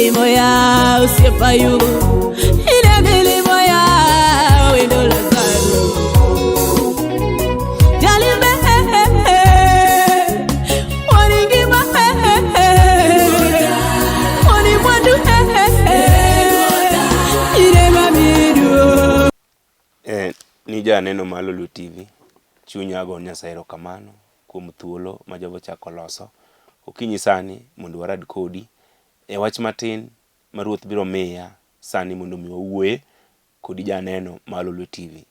milimo ya osiepa Ayubu, ine milimo ya wendo Lazaro. Jalime waningima wani mwandu ine mamidu. Ni janeno mar Lolwe TV, chunya ago ne Nyasaye erokamano kuom thuolo ma jogo ochako loso okinyi sani mondo warad kodi e wach matin ma Ruoth biro miya sani mondo mi wawuoye kodi janeno mar Lolwe TV.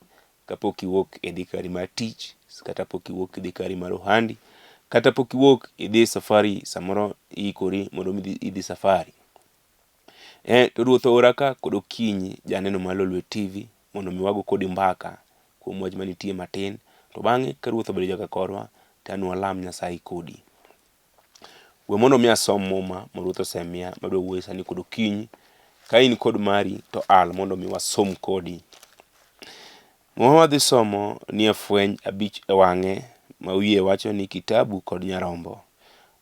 Kapok iwuok idhi kari mar tich, kata pok iwuok idhi kari mar ohandi, kata pok iwuok idhi safari samoro iikori mondo mi idhi safari. To Ruoth oora ka kod okinyi janeno mar Lolwe TV mondo mi wago kodi mbaka kuom wach manitie matin. To bang'e ka Ruoth obedo jaka korwa to an walam Nyasaye kodi. We mondo mi asom muma ma Ruoth osemiya madwa wuoye sani kod okinyi. Ka in kod mari to al mondo mi wasom kodi. Muma wadhi somo nie Fweny abich e wang'e ma wiye wacho ni kitabu kod nyarombo.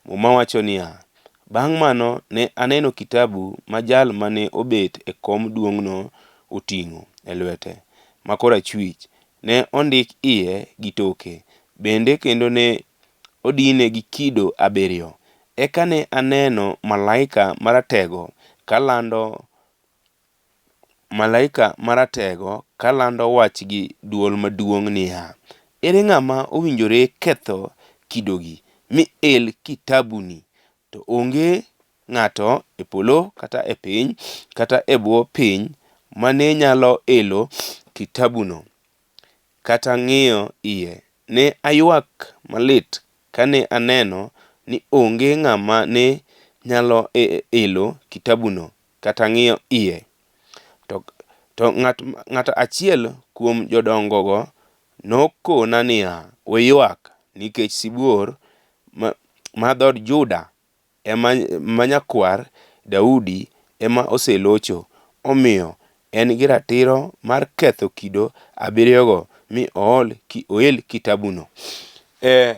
Muma wacho niya, Bang' mano ne aneno kitabu ma jal mane obet e kom duong'no oting'o e lwete ma korachwich. Ne ondik iye gi toke, bende kendo ne odine gi kido abiriyo. Eka ne aneno malaika maratego kalando Malaika maratego kalando wach gi dwol maduong' niya, Ere ng'ama owinjore ketho kidogi mi el kitabuni? To onge ng'ato e polo kata e piny kata e bwo piny mane nyalo elo kitabuno kata ng'iyo iye. Ne aywak malit kane aneno ni onge ng'ama ne nyalo elo kitabuno kata ng'iyo iye. To, to ng'at, ng'at achiel kuom jodongogo nokona niya, We ywak, nikech sibuor ma, ma dhood Juda ema, ma nyakwar Daudi ema oselocho, omiyo en gi ratiro mar ketho kido abiriyogo mi ool, ki, oel kitabuno. E,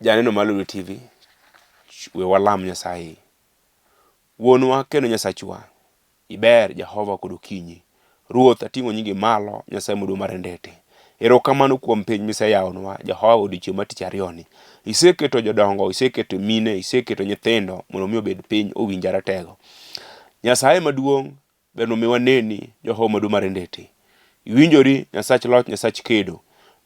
Janeno mar Lolwe TV, we walam Nyasaye. Wuonwa kendo Nyasachwa, iber Jehova kod okinyi. Ruoth, ating'o nyingi malo, Nyasaye maduong' mar ndete. Erokamano kuom piny miseyawonwa, Jehova, odiechieng' mar tich ariyoni. Iseketo jodongo, iseketo mine, iseketo nyithindo mondo mi obed piny owinj ratego. Nyasaye maduong' Ber mondo mi waneni, Jehova maduong' mar ndete. Iwinjori, Nyasach loch, Nyasach kedo.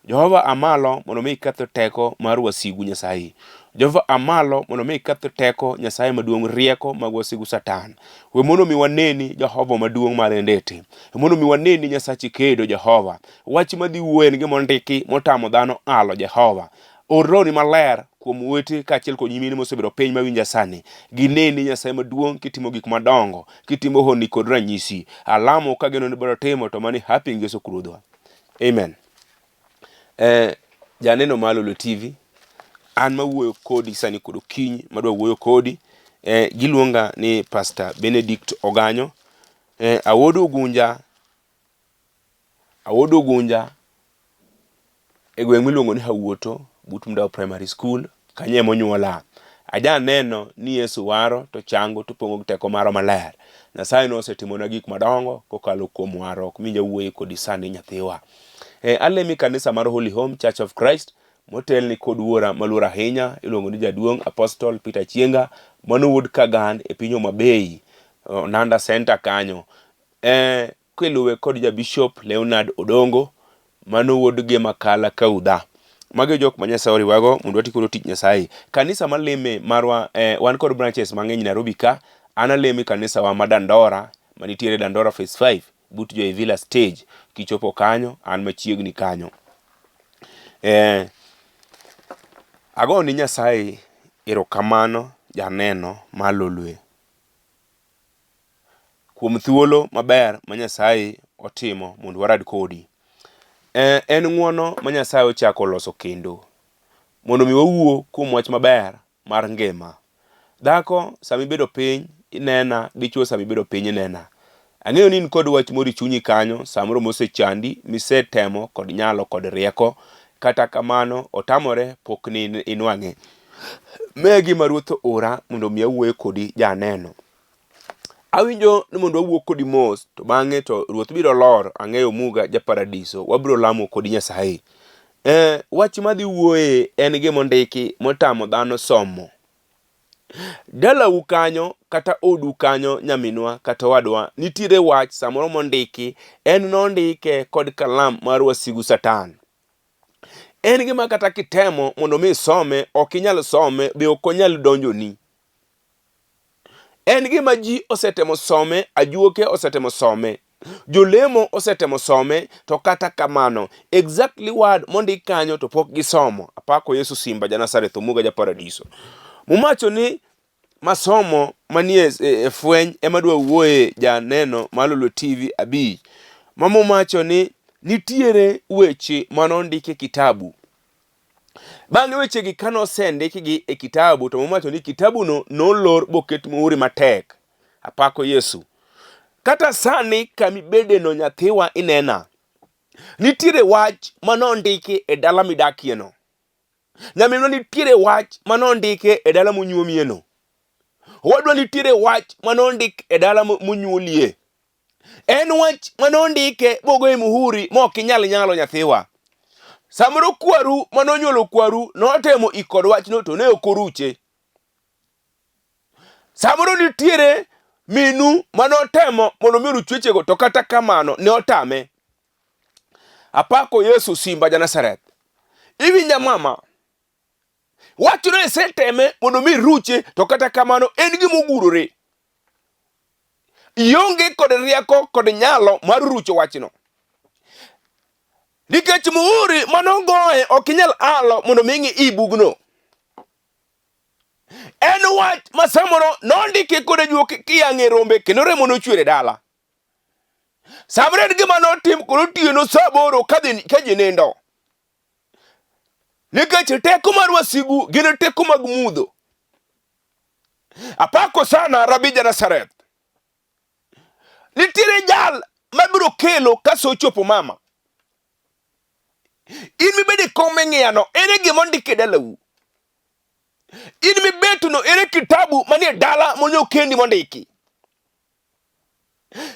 Jehova a malo mondo mi iketh teko mar wasigu Nyasaye. Jehova a malo mondo mi iketh teko Nyasaye maduong' rieko mag wasigu Satan. We mondo mi waneni Jehova maduong' mar ndete. We mondo mi waneni Nyasachi kedo Jehova. Wach madhi wuoyo en gima ondiki motamo dhano alo Jehova. Or Rohoni maler kuom owete kaachiel kod nyimine mosebedo piny mawinja sani. Gineni Nyasaye maduong' kitimo gik madongo, kitimo honni kod ranyisi. Alamo kageno ni biro timo to mani happy Yesu Ruodhwa. Amen. Janeno mar Lolwe TV, an mawuoyo kodi sani kod okinyi madwa wuoyo kodi, giluonga ni Pastor Benedict Oganyo. Awuod Ugunja Awuod Ugunja e gweng' miluongo ni Hawuoto but Mdawo Primary School, kanyo ema onyuola. Aja neno ni Yesu waro to chango to pong'o gi teko mare maler. Nyasaye nosetimona gik madongo kokalo kuom warruok minja wuoye kodi sani nyathiwa. E, alemo e kanisa mar Holy Home Church of Christ motelni kod wuora maluor ahinya iluongo ni jaduong' Apostle Peter Chienga mano wuod Kagan e piny Homa Bay, Onanda Center kanyo. E, kiluwe kod ja Bishop Leonard Odongo, mano wuod gi Makala Kaudha. Magi e jok ma Nyasaye oriwago mondo wati kodo tich Nyasaye. Kanisa maleme marwa eh, wan kod branches mang'eny Nairobi ka. An alemo e kanisa wa ma Dandora manitiere Dandora Phase 5 but jo Villa stage. Kichopo kanyo an machiegni kanyo. Eh, agoni Nyasaye erokamano janeno ma Lolwe. kuom thuolo maber ma Nyasaye otimo mondo warad kodi. En ng'wono ma Nyasaye ochako loso kendo mondo mi wawuo kuom wach maber mar ngima. Dhako sama ibedo piny inena, dichuo sama ibedo piny inena. Ang'eyo ni in kod wach moro e chunyi kanyo samoro mosechandi misetemo kod nyalo kod rieko kata kamano otamore pok ni inwang'e. Ma e gima Ruoth oora mondo mi awuoye kodi janeno. Awinjo ni mondo wawuo kodi mos to bang'e to Ruoth biro lor ang'eyo Muga ja paradiso wabiro lamo kodi Nyasaye. Wach madhi wuoye en gima ondiki motamo dhano somo. Dalau kanyo kata odu kanyo nyaminwa kata owadwa nitiere wach samoro mondiki en nondike kod kalam mar wasigu satan. En gima kata kitemo mondo mi isome ok inyal some be ok onyal donjoni. En gima ji osetemo some, ajuoke osetemo some, jolemo osetemo some, to kata kamano, exactly word mondik kanyo to pok gisomo. Apako Yesu Simba ja Nazareth Omuga ja Paradiso. Mumacho ni masomo manie e fweny ema dwa wuoye janeno mar Lolwe TV abich. Ma mumacho ni nitiere weche manondik e kitabu. Bang'e wechegi ka nosendikgi e kitabu to mowacho ni kitabuno nolor boket muhuri matek. Apako Yesu. Kata sani kamibedeno nyathiwa inena. Nitiere wach manondiki e dala midakieno. Nyaminwa nitiere wach manondiki e dala monyuomieno. Owadwa nitiere wach manondik e dala monyuolie. En wach mane ondike bogoye muhuri ma ok inyal nyalo nyathiwa. Samoro kwaru mane onyuolo kwaru notemo ik kod wachno to ne ok oruche. Samoro nitiere minu mane otemo mondo mi oruch wechego to kata kamano ne otame. Apako Yesu Simba ja Nazareth. Iwinja mama? Wachno iseteme mondo mi iruche to kata kamano en gima ogurore. Ionge kod rieko kod nyalo mar rucho wachno. Nikech muhuri mane ogoye ok inyal alo mondo mi ing'i i bugno. En wach ma samoro nondike kod ajuoke kiyang'e rombe kendo remo nochwer e dala. Samoro en gima notim kod otieno sa aboro ka ji nindo. Nikech teko mar wasigu gin teko mag mudho. Apako sana Rabi ja Nazareth. Nitiere jal mabiro kelo ka sa ochopo mama. In mibedo e kom ming'iyano, ere gima ondik e dalau? In mibetno, ere kitabu manie dala monyo kendi mondiki?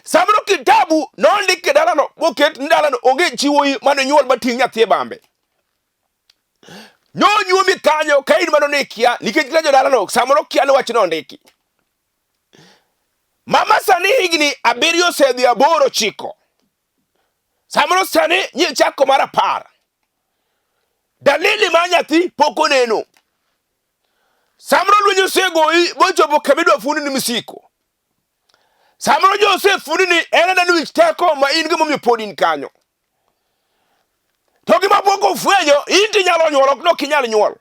Samoro kitabu nondik e dalano moket ni dalano onge chiwoyi mane nyuol mating' nyathi e bambe. Nonyuomi kanyo ka in mano ne ikia nikech kata jodalano samoro kia ni wachno ondiki. Mama sani higni 7 osedhi 8 9. Samoro sani nyichako mar 10. Dalili mar nyathi pok oneno. Samoro lweny osegoyi bochopo kama idwa fundi ni misiko. Samoro Joseph fundi ni en aneno wich teko ma in gimomiyo pod in kanyo. To gima pok ofwenyo, in to inyalo nyuol, ok nok inyal nyuol.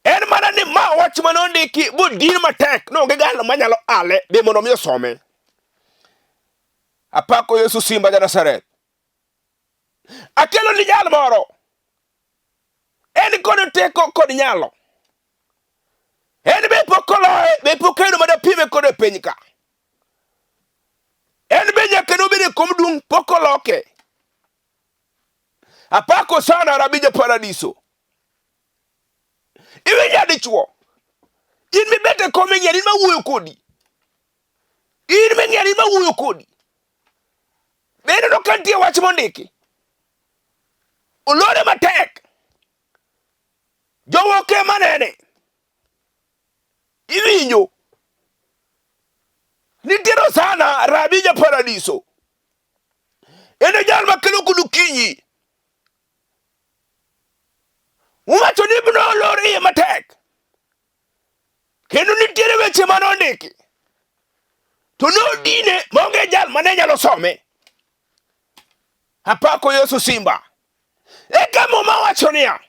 En mana ni ma wach mane ondiki bodin matek ni onge galo manyalo ale be mondo mi osome. Apako Yesu Simba ja Nazareth. Akelo ni jal moro. En kod teko kod nyalo. En be pok oloye, be pok oyudo madapime kode e piny ka. En be nyaka nobed e kom duong' pok oloke. Apako sana Rabija Paradiso. Iwinja dichuo. In mibet e kom ing'eyo in mawuoyo kodi. In ming'eyo in mawuoyo kodi. Be ineno ka nitie wach mondiki? Olore matek. Jowoke ema nene. Iwinjo? Nitiere sana Rabi ja Paradiso. En e jal makelo kod okinyi. Uwacho ni ibiro lor iye matek. Kendo nitiere weche mane ondiki. To nodine maonge jal mane nyalo some. Apako Yesu Simba. Eka Muma wacho niya,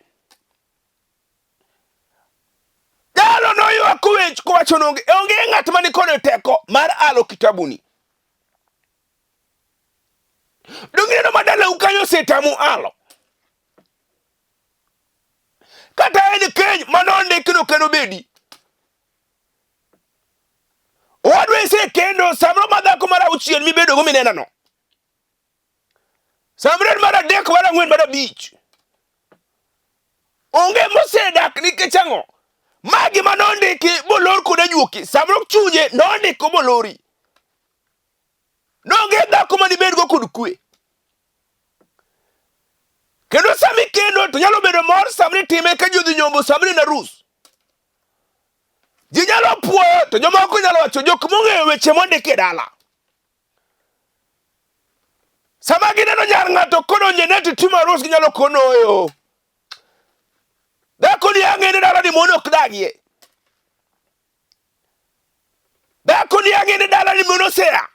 jalo noywak wech kowacho ni onge ng'at ma nikod teko mar alo kitabuni. Donge ineno ma dalau kanyo osetamu alo? Kata en keny mane ondikno kendo bedi. Owadwa isekendo samoro ma dhako mar auchiel mibedogo minenano. Samoro en mar 3, mar 4, mar 5. Onge mosedak nikech ang'o? Ma gima nondiki bolor kod ajuoki. Samoro chunye nondiko bolori. Nonge dhako manibedgo kod kwe. Kendo sama ikendo to nyalo bedo mor sama itime ka ji odhi nyombo sama ni arus. Ji nyalo puoyo to jomoko nyalo wacho jok mong'eyo weche mondiki e dala. Sama gineno nyar ng'ato kodonjo e net timo arus ginyalo kono oyo. Dhako ni ang'e ni dala ni mon ok dagie. Dhako ni ang'e ni dala ni mon osea.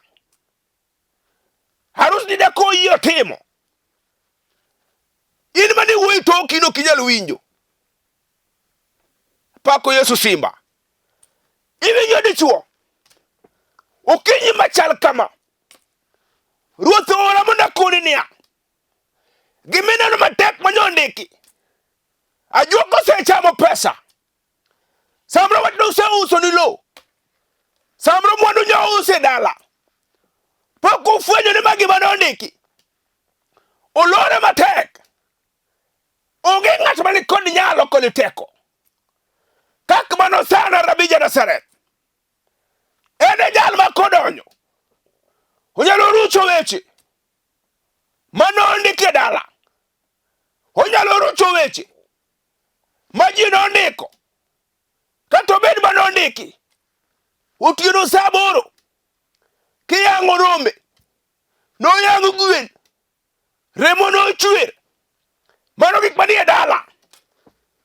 Arus ni dhako oyie otimo. In mane wuoyi toki no ok inyal winjo. Pako Yesu Simba. Iwinjo dichuo. Okinyi machal kama. Ruoth oora mondo akoni niya. Gimineno matek manyondiki. Ajuoga osechamo pesa. Samoro watno oseuso ni lowo. Samoro mwandu nyo use dala. Pok ufwenyo ni ma gima nondiki. Olore matek. Onge ng'at mani kod nyalo kod teko. Kak mano sana Rabi ja Nazareth. En e jal ma kodonyo. Onyalo rucho weche. Mano ondiki e dala. Onyalo rucho weche. Ma ji nondiko. Kata obed ma nondiki. Otieno saa aboro. Kiyang'o rombe. Noyang' gwen. Remo nochwer. Mano gik manie dala.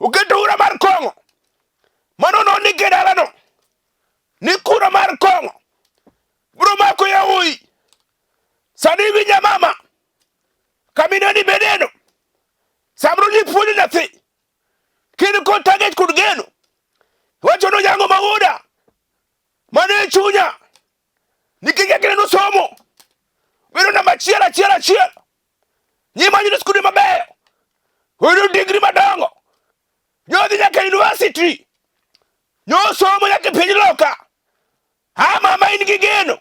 Oketo ura mar kong'o. Mano nondik e dalano. Ni kura mar kong'o. Bro mako yawuoyi. Sani iwinja mama. Kamineni bedeno. Samoro ji puonjo nyathi. Kin kod target kod geno. Wacho nonyango mawuoda. Mano e chunya. Nikech kaka ineno somo bedo namba achiel achiel achiel. Nyima yudo skunde mabeyo. Oyudo digri madongo. Nyodhi nyaka university. Nyosomo nyaka e piny loka. Ha mama in gi geno.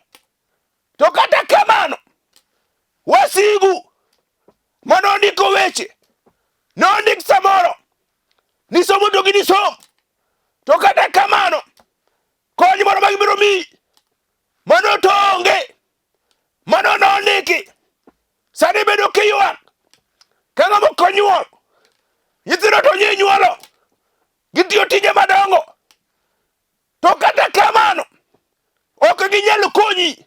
To kata kamano, wasigu manondiko weche nondik samoro ni somo to ginisom. To kata kamano, kony moro ma gibiro miyi mano to onge. Mano nondiki. Sani bedo kiywak ka ng'ama ok onyuol. Nyithindo to nyinyuolo. Gitiyo tije madongo. To kata kamano, ok ginyal konyi.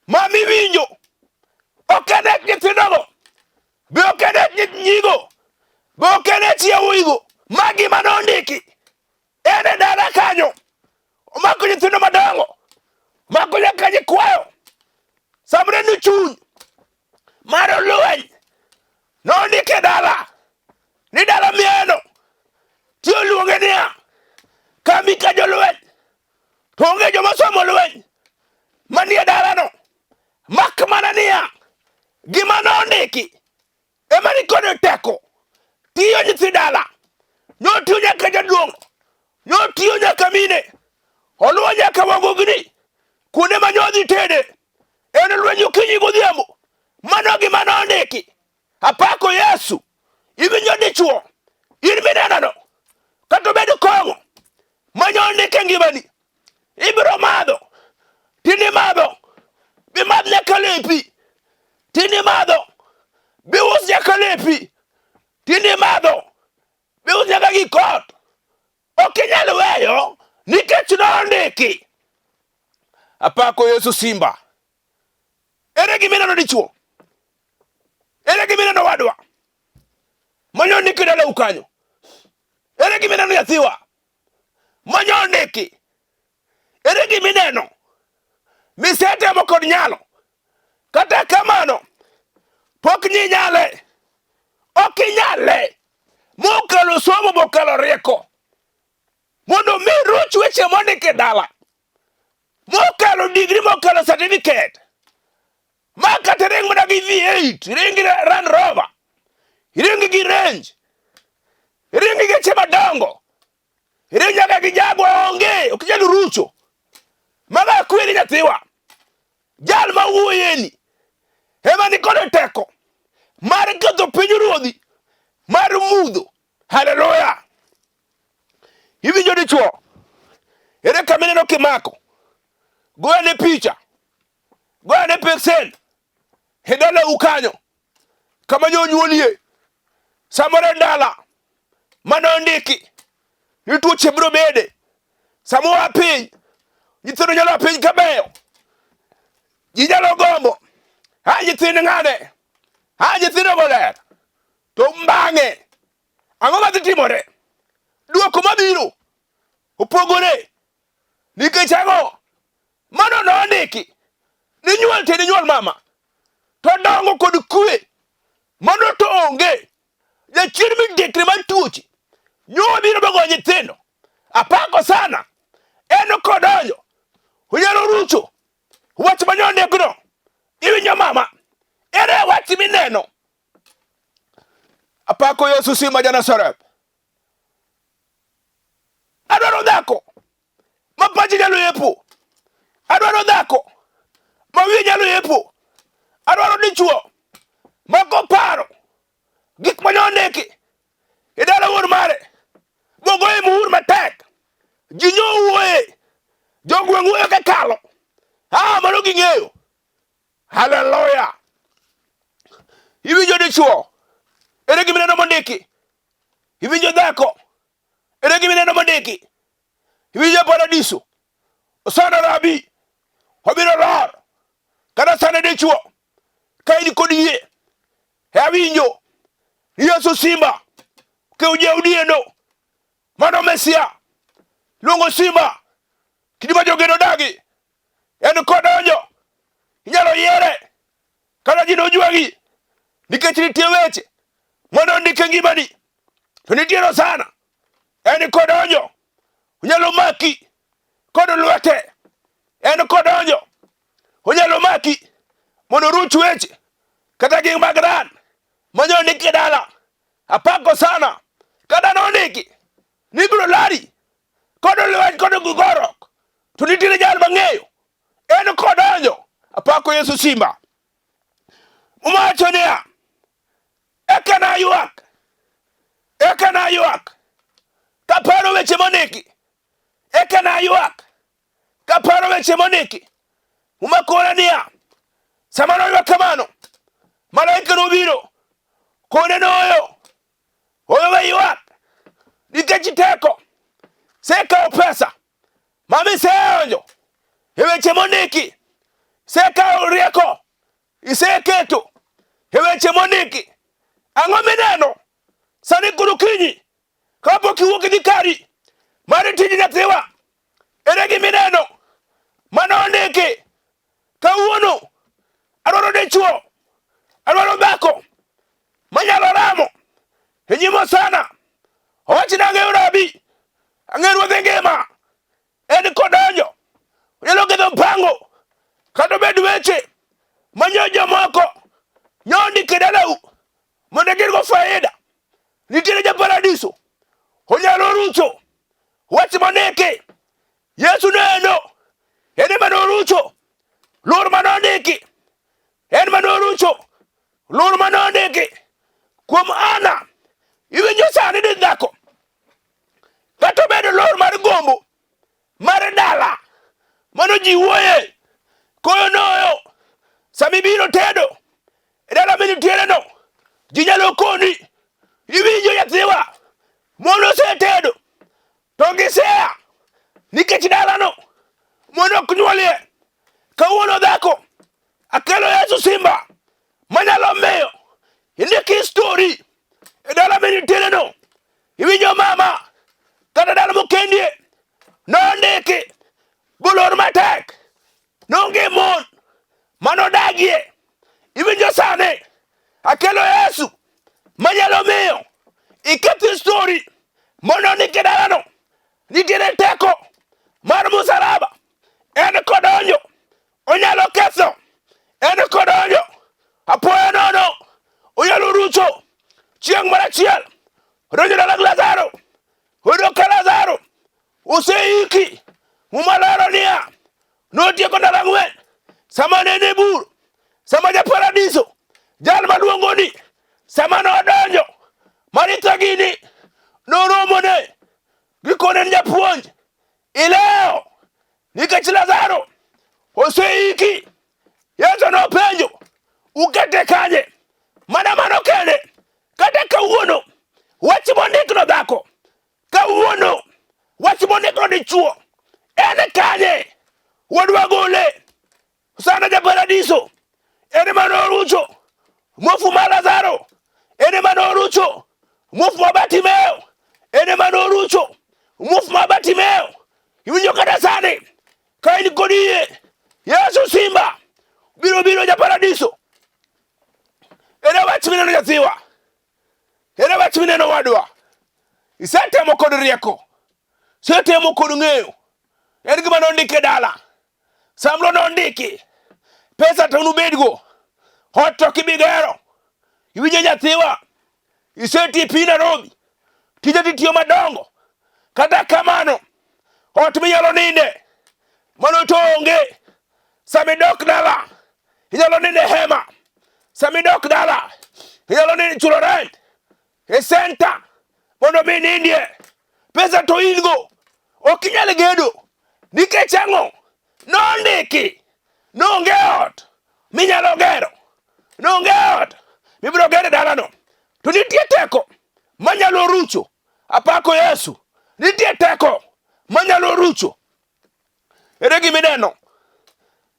Ma miwinjo, ok en nyithindogo, be ok en nyigo, be ok en yawuoyigo. Ma gima nondiki. En e dala kanyo. Omako nyithindo madongo. Omako nyaka nyikwayo. Samoro ni chuny mar lweny nondik e dala ni dala mieno ti oluonge niya kambi ka jolweny to onge joma somo lweny manie dalano mak mana niya gima nondiki ema nikod teko tiyo nyithi dala notiyo nyaka jaduong' notiyo nyaka mine oluwo nyaka wagogni kuonde ma nyodhi tede en lweny okinyi godhiambo mano gima nondiki apako yesu iwinjo dichuo in minenono kata obed kong'o manyondik e ngimani ibiro madho tini madho bimadh nyaka lepi tini madho bius nyaka lepi tini madho bius nyaka gik ot ok inyal weyo nikech nondiki apako yesu simba ere gima ineno dichuo ere gima ineno wadwa manyondiki dalau kanyo ere gima ineno nyathiwa manyondiki ere gima ineno misetemo kod nyalo kata kamano pok nyinyale ok inyale mokalo somo mokalo rieko mondo mi ruch weche mondik e dala mokalo digri mokalo certificate ma kata ring mana gi V8 ring gi Land Rover ring gi Range ring gi geche madongo ring nyaka gi Jaguar onge ok inyal rucho maga akweri nyathiwa jal ma wuoyeni ema ni kod teko mar ketho piny ruodhi mar mudho haleluya. Iwinjo dichuo? Ere kama ineno kimako? Go ane picha. Go ane pixel. E dalau kanyo. Kama nyonyuolie. Samoro e dala. Mane ondiki. Ni tuoche biro bede. Sama oa piny. Nyithindo nyalo a piny kabeyo. Ji nyalo gombo. A nyithind ng'ane. A nyithindo go ler. To bang'e Ang'o madhi timore? Duoko mabiro opogore. Nikech ang'o? Mano nondiki ni nyuol tiende nyuol mama to dongo kod kwe mano to onge. Jachien midekre mar tuoche nyo biro bogo nyithindo apako sana en kodonjo onyalo rucho wach manyondikno iwinjo mama ere wach mineno Apako Yesu Simba ja Nazareth. Adwaro dhako ma pache nyalo yepo. Adwaro dhako ma wiye nyalo yepo. Adwaro dichuo ma koparo gik ma nondiki e dala wuon mare bogoye muhuri matek. Ji nyo wuoye, jogweng' wuoyo kakalo. Ah, mano ging'eyo. Haleluya! Iwinjo dichuo? Ere gima ineno mondiki? Iwinjo dhako? Ere gima ineno mondiki? Iwinjo paradiso? Osana rabi obiro lor kata sani dichuo ka in kod yie e awinjo Yesu simba keujeudi endo mano Mesia luongo simba kidi ma jogedo dagi en kodonjo inyalo yiere kata ji nojwang'i nikech nitie weche mondo ondik e ngimani to nitie Rosana en kodonjo onyalo maki kod lwete en kodonjo onyalo maki mondo oruch weche kata gik mag ran manyo ondik e dala apako sana kata nondiki ni ibiro lari kod lweny kod gorok to nitiere jal mang'eyo en kodonjo apako Yesu simba owacho niya eka naywak eka naywak kaparo weche mondiki eka naywak kaparo weche mondiki Muma kona niya sama noywak kamano malaika nobiro kone noyo Oyo we ywak nikech teko sekawo pesa mami seonjo e weche mondiki sekawo rieko iseketo e weche mondiki ang'o mineno sani koro kinyi kapok iwuok idhi kari mar tij nyathiwa ere gima ineno mano ondiki kawuono adwaro dichuo adwaro dhako manyalo ramo e nyim Hosana. Owach ni ang'eyo rabi, ang'eyo ruodh ngima, en kodonjo onyalo ketho mpango kata obed weche manyo jomoko nyondiko e dalau mondo gin-go faida. Nitiere japaradiso onyalo rucho wach mondiki. Yesu neno en ema norucho luor ma nondiki, en ma norucho luor ma nondiki kuom Ana. Iwinjo sani ni dhako kata obedo lor mar gombo mar dala mano ji wuoye koyo noyo sama ibiro tedo e dala minitiere no ji nyalo koni iwinjo nyathiwa mon osetedo to gisea nikech dalano mon ok nyuolie kawuono dhako akelo Yesu simba manyalo miyo indik histori e dala minitiere no iwinjo mama kata dala mokendie nondiki bolor matek nonge mon manodagie iwinjo sani akelo Yesu manyalo miyo iketh histori mondo ondike dalano nitiere teko mar musalaba en kodonjo onyalo ketho en kodonjo apoya nono onyalo rucho chieng' mar achiel odonjo dala gi Lazaro oyudo ka Lazaro oseiki Muma lero niya notieko ndalo ang'wen sama ne en e bur sama japaradiso jal maluongoni sama nodonjo Maritha gini noromone. Gikone ni japuonj, ilewo nikech Lazaro oseiki. Yesu nopenjo, ukete kanye? Mana mano kende, kata kawuono wach mondikno dhako, kawuono wach mondikno dichuo, en kanye? Wadwa gole Sana ja paradiso ene mane orucho muofu ma Lazaro, ene mane orucho muofu ma Bartimeo, ene mane orucho muofu ma Bartimeo. Iwinjo kata sani ka in kod yie, Yesu simba biro biro ja paradiso. Ere wach mineno nyathiwa? Ere wach mineno wadwa? Isetemo kod rieko, isetemo kod ng'eyo, en gima nondik e dala. Samoro nondiki pesa to unubedgo, ot to ok ibi gero. Iwinjo nyathiwa, iseti piny Nairobi, tije titiyo madongo. Kata kamano, ot minyalo ninde mano to onge. Sama idok dala, inyalo nindo e hema. Sama idok dala, inyalo nindo chulo rent e senta mondo mi nindie. Pesa to in go, ok inyal gedo. Nikech ang'o? Nondiki nonge ot minyalo gero, nonge ot mibiro gero e dalano. To nitie teko manyalo rucho. Apako Yesu. Nitie teko manyalo rucho. Ere gima ineno?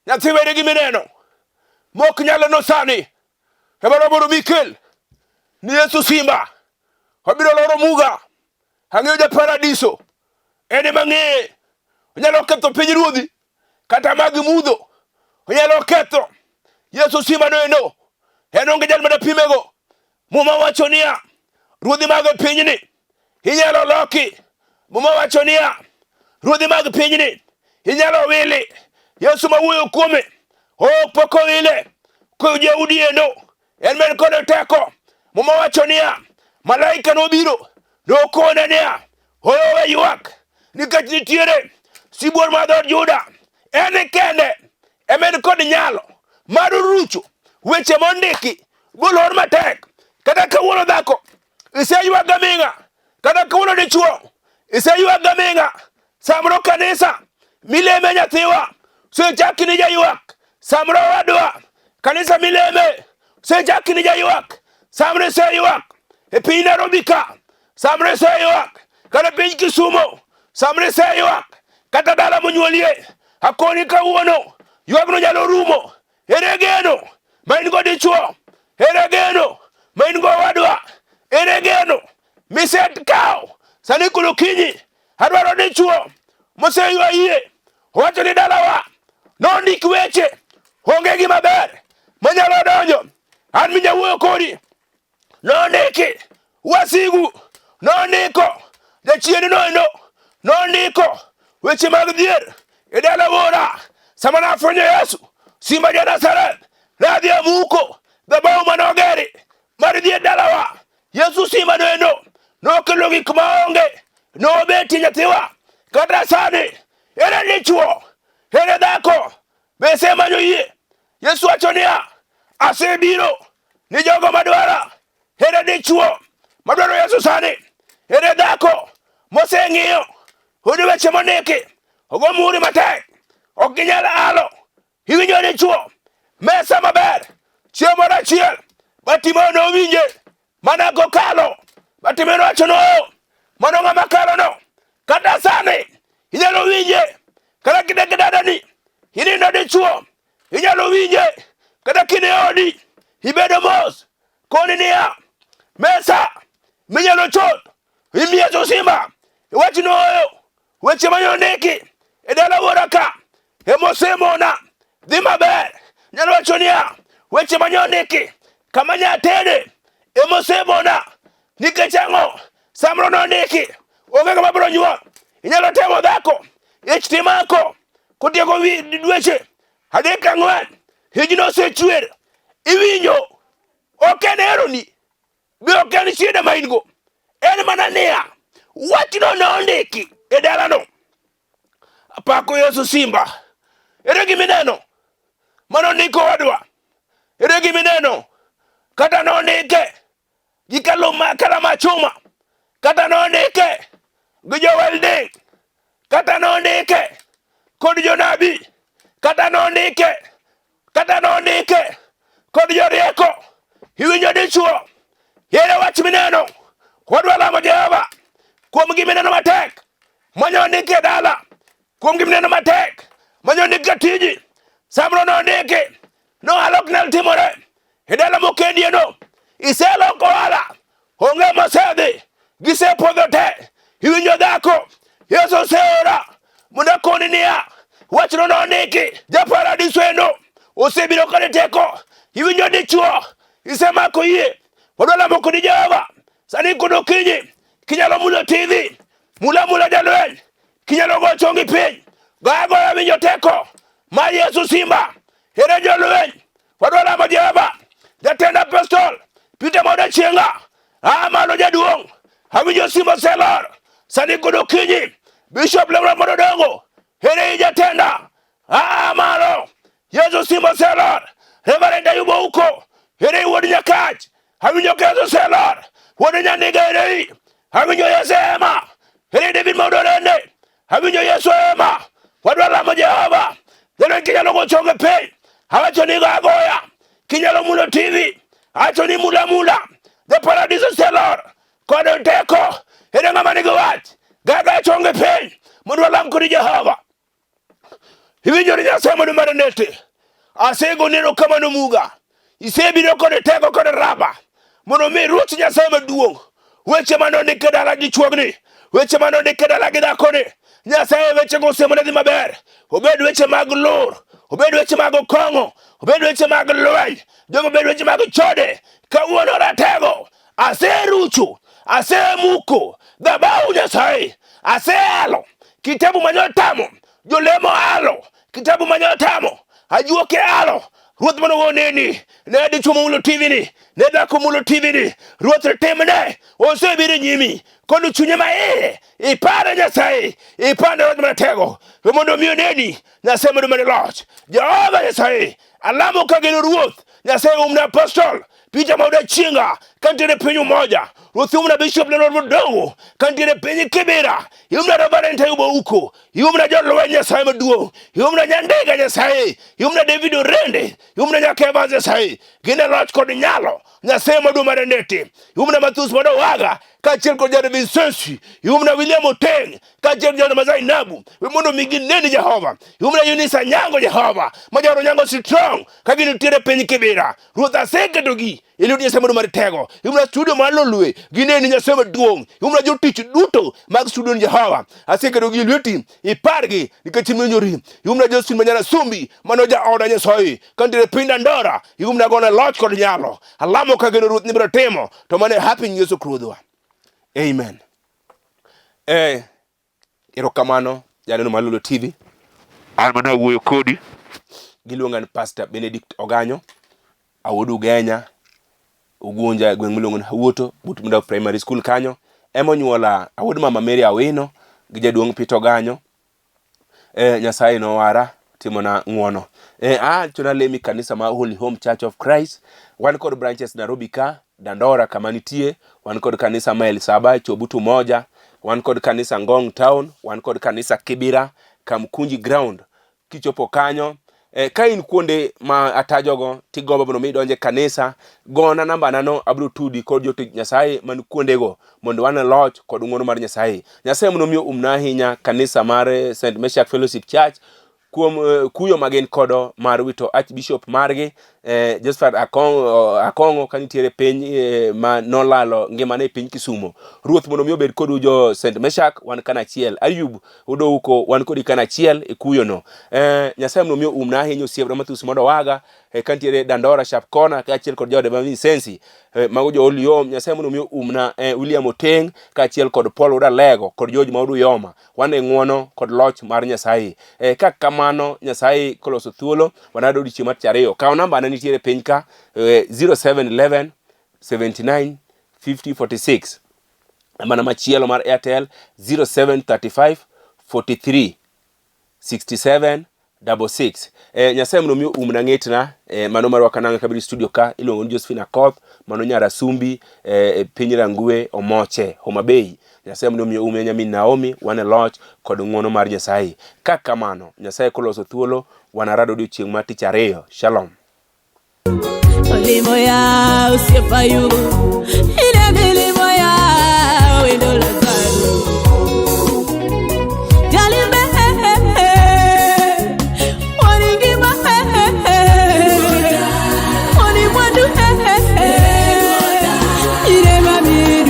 Nyathi ere gima ineno? Mok nyalo no sani. Ebaro mondo mikel ni Yesu simba. Wabiro loro muga. Ang'eyo ja paradiso. En ema ng'eye. Onyalo ketho piny ruodhi kata mag mudho. Onyalo ketho. Yesu simba noendo. En onge jal madapimego. Muma wacho niya, ruodhi mag pinyni inyalo loki. Muma wacho niya, ruodhi mag pinyni inyalo wili. Yesu mawuoyo kuome ok pok owile. Koyahudi endo en men kod teko. Muma wacho niya, malaika nobiro nokone niya, hoyo we ywak nikech nitiere sibuor mar dhood Juda, en kende ema en kod nyalo mar rucho weche mondiki golor matek. Kata kawuono dhako iseywak gaming'a, kata kawuono dichuo iseywak gaming'a. Samoro kanisa mileme nyathiwa osechaki ni jaywak, samoro owadwa kanisa mileme osechaki ni jaywak, samoro iseywak e piny Nairobi ka, samoro iseywak kata piny Kisumo, samoro iseywak kata dala monyuolie. Akoni kawuono ywagno nyalo rumo. Ere geno ma in go dichuo? Ere geno ma in go owadwa? Ere geno misekawo sani koro okinyi? Adwaro dichuo moseywa yie owacho ni dalawa nondik weche onge gima ber manyalo donjo an minyawuoyo kodi nondiki wasigu nondiko jachien noendo nondiko weche mag dhier e dala wuora sama nafwenyo Yesu simba ja Nazareth nadhi amuko dhabahu manogeri mar dhi e dalawa Yesu simba noendo nokelo gik maonge nobetie nyathiwa kata sani ere dichuo ere dhako be isemanyo yie Yesu wacho niya asebiro ni jogo madwara. Ere dichuo madwaro Yesu sani? Ere dhako moseng'iyo oyudo weche mondiki ogo muhuri matek ok ginyal alo? Iwinjo dichuo mesa maber chieng' moro achiel Bartimeo nowinje mana kokalo. Bartimeo nowacho no mano ng'ama kalono kata sani inyalo winje kata kidek dadani inindo dichuo inyalo winje kata kine odi ibedo mos koni niya mesa minyalo chot imiyeso simba iwach noyo weche manyondiki e dala wuora ka emosemona dhi maber nyalo wacho niya weche manyondiki kama nyatede emosemona nikech ang'o samoro nondiki onge kama biro nyuol inyalo temo dhako ich timako kotieko dweche 3 4 higni osechwer iwinjo ok en heroni be ok en shida ma in go en mana niya wachno nondiki e dalano apako Yesu simba ere gima ineno mano ndiko wadwa ere gima ineno kata nondike gi kalama chuma kata nondike gi jo welding kata nondike kod jonabi kata nondike kata nondike kod jorieko. Iwinjo dichuo, ere wach mineno? Wadwa lamo Jehova kuom gimineno matek manyo ondiki e dala, kuom gimineno matek manyo ondiki e tiji. Samoro nondiki nohala ok nyal timore e dala mokendieno, iseloko ohala onge mosedhi, gisepodho te. Iwinjo dhako, Yesu oseora mondo akoni niya, wachno nondiki, japaradiso eno osebiro kod teko. Iwinjo dichuo, isemako yie, wadwa lamo kodi Jehova sani kod okinyi. Kinyalo mulo TV, mula mula jalweny, kinyalo go chongi piny, go agoya winjo teko mar Yesu simba, ere jolweny, wadwa lamo Jehova. Jatend apostol Peter Moda Chienga, aa malo jaduong', awinjo simba oselor sani kod okinyi. Bishop Lemra Modo Dongo, ere jatenda, aa malo Yesu simba oselor. Reverend Ayuba Uko, ere wuod Nyakach, awinjo ka Yesu oselor. Wuod Nyandiga ere, awinjo Yesu ema, ere David Modo Rende, awinjo Yesu ema. Wadwa lamo Jehova. Jalo kinyalo go chonge piny, awacho ni go agoya. Kinyalo mulo TV, awacho ni mula mula. The paradiso oselor kod teko, ere ng'ama nigi wach? Gaga chonge piny mondo walam kodi Jehova. Iwinjo ni Nyasaye mondo mar nete. Asegoni erokamano Muga. Isebiro kod teko kod raba mondo mi ruch Nyasaye maduong'. Weche mane ondik e dala gi chuogni, weche mane ondik e dala gi dhakoni, Nyasaye wechego osemone dhi maber. Obed weche mag lur, obed weche mag kong'o, obed weche mag lweny, jogo obed weche mag chode. Kawuono ratego aserucho, asemuko dhabahu Nyasaye, asealo kitabu manyotamo jolemo alo kitabu manyotamo ajuoke alo. Ruoth mondo oneni ne dichwo momulo TV ni, ne dhako mulo TV ni, Ruoth timne osebiro e nyimi kod chunye ma iye. Ipare Nyasaye, ipande Ruoth maratego mondo omi oneni. Nyasaye mondo mane loch Jehova Nyasaye alamo kageno Ruoth Nyasaye umna apostol Peter Mauda Chinga kantiere piny Umoja, Ruoth umna Bishop Leonard Modongo kantiere piny Kibera, iumna Reverend Ayuba Uko, iumna jolweny Nyasaye maduong', iumna Nyandega Nyasaye, iumna David Orende, iumna Nyaka Evans Nyasaye, gin e loch kod nyalo Nyasaye maduong' mar Ndeti, iumna Mathus Madowaga kaachiel kod Jared Vincenzi, iumna William Oteng kaachiel gi jaoda ma Zainabu, we mondo mi gineni Jehova, iumna Eunice Anyango Jehova, ma jaod Onyango Strong ka gintiere piny Kibera. Ruoth aseketogi e lwet Nyasaye mondo mar tego. Iumna studio mar Lolwe, gineni Nyasaye maduong'. Iumna jotich duto mag studio ni Jehova. Aseketogi e lweti, ipargi nikech iminyori. Iumna Josephine Manyara Sumbi, mano jaoda Nyasaye, kantiere piny Dandora. Iumna gone loch kod nyalo. Alamo kageno Ruoth ni biro timo, to mano e hapi Yesu Ruodhwa. Amen. Erokamano janeno mar Lolo TV. An mana wuoyo kodi. Giluonga ni Pastor Benedict Oganyo, awuod Ugenya, Ugunja e gweng' miluongo ni Hawuoto, but Mudau Primary School kanyo. Ema onyuola awuod mama Mary Awino gi jaduong' Peter Oganyo. Nyasaye nowara timona ng'uono. Achona lemi kanisa ma Holy Home Church of Christ. Wan kod branches Nairobi ka, Dandora kama nitie, wan kod kanisa Mael Saba Chobutu Moja, wan kod kanisa Ngong Town, wan kod kanisa Kibira, Kamkunji Ground. Kichopo kanyo, ka in kuonde ma atajogo tigombo mondo mi idonj e kanisa, gona namba na no, abiro tudi kod jotich Nyasaye man kuondego mondo wane loch kod ng'wono mar Nyasaye. Nyasaye mondo mi oumna ahinya kanisa mar St. Meshach Fellowship Church kuom kuyo ma gin kodo mar wito Archbishop margi Josephat Akong'o ka nitiere piny ma nolalo ngimane e piny Kisumo. Ruoth mondo mi obed kodu jo St. Meshach, wan kanachiel. Ayub Odouko wan kodi kanachiel e kuyono. Nyasaye mondo mi oumna ahinya osiepna Mathusi mondo owaga kantiere Dandora Sharp Corner kaachiel kod jaode ma Vincenzi mago jo Oliom. Nyasaye mondo mi oumna William Oteng kaachiel kod Paul Udalego kod George Maudu Yoma. Wan e ng'uono kod loch mar Nyasaye. Ka kamano Nyasaye koloso thuolo wanado odiechieng' mar tich ariyo. Kaw namba na nitiere piny ka 0711 79 50 46. Namba machielo mar Airtel 0735 43 67 66. Nyasaye mondo omi oumna ng'etna mano marwa kananga kabiri studio ka iluongo ni Josephine Akoth mano nyar Asumbi e piny Rangwe Omoche Homa Bay. Nyasaye mondo omi oume nyamin Naomi wan e loch kod ng'wono mar Nyasaye. Ka kamano Nyasaye koloso thuolo wanarad odiochieng' mar tich ariyo. Shalom. Olimo ya osiepa yugo.